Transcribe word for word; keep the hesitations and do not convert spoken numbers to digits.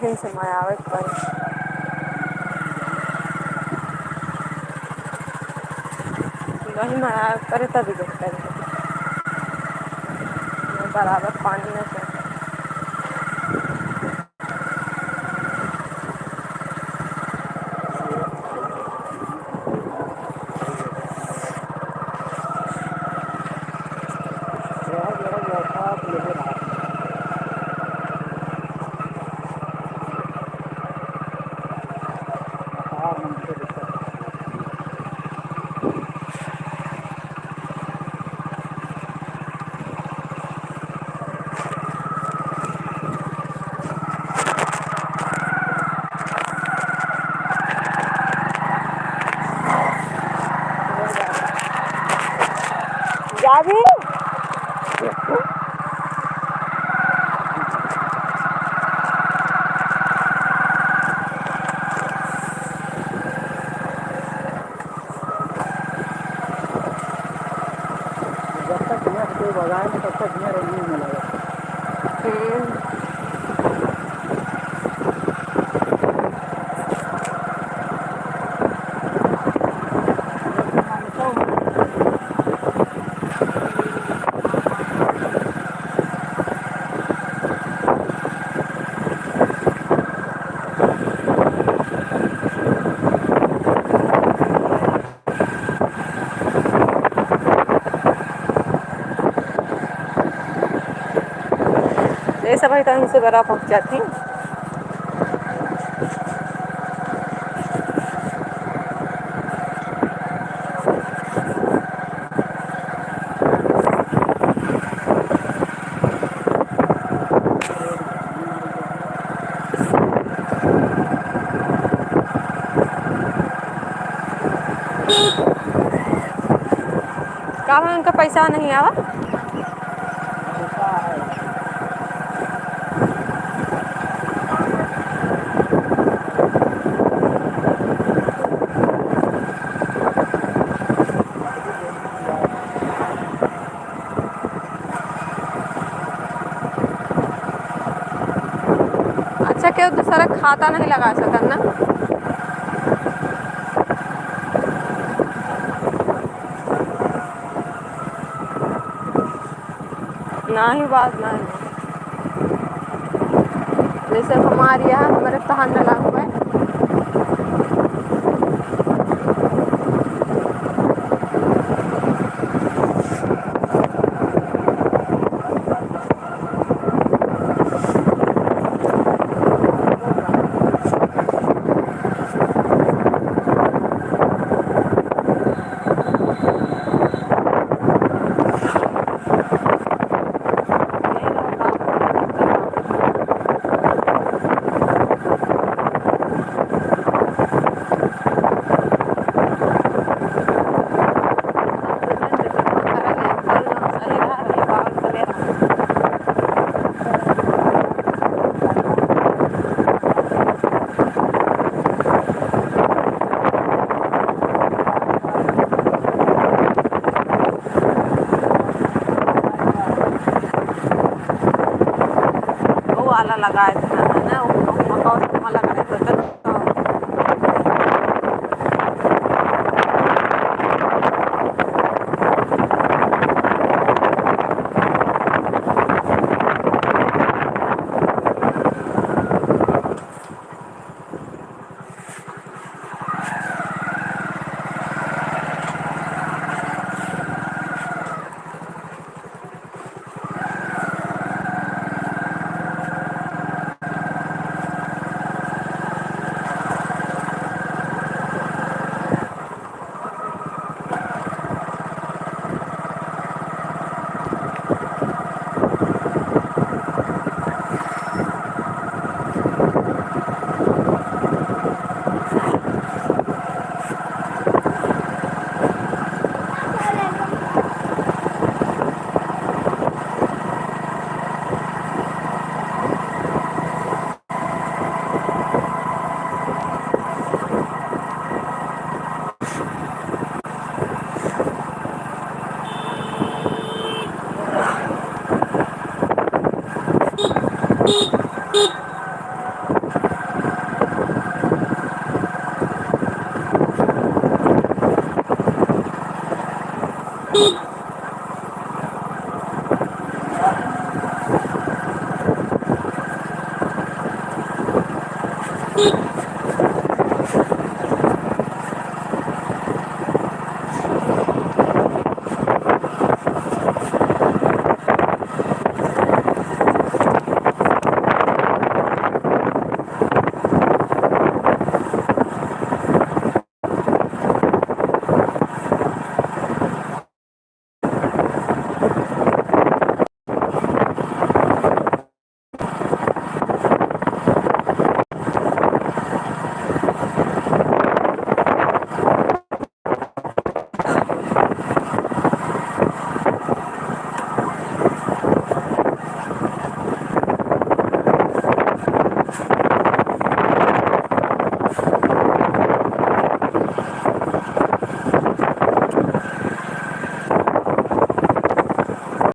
फिर से मयावे के पड़े। वही मयावे के पड़े तब इज्जत करे। बराबर पानी ना चले। जाबी। जब तक हियाँ से कोई भगाए ना, तब तक हियाँ रनिंग में लगा। हम्म। ये सब है तो इनसे बड़ा पहुँच जाती। का भाई, उनका पैसा नहीं आवा? अच्छा, केहू दूसरा खाता नहीं लगा सकत ना? नाही बात नाही। जैसे हमार यहाँ, हमारे तहान न लागू है। वो वाला लगाए थे ना, है ना, वो, वो मकौड़ वाला लगाए थे, तो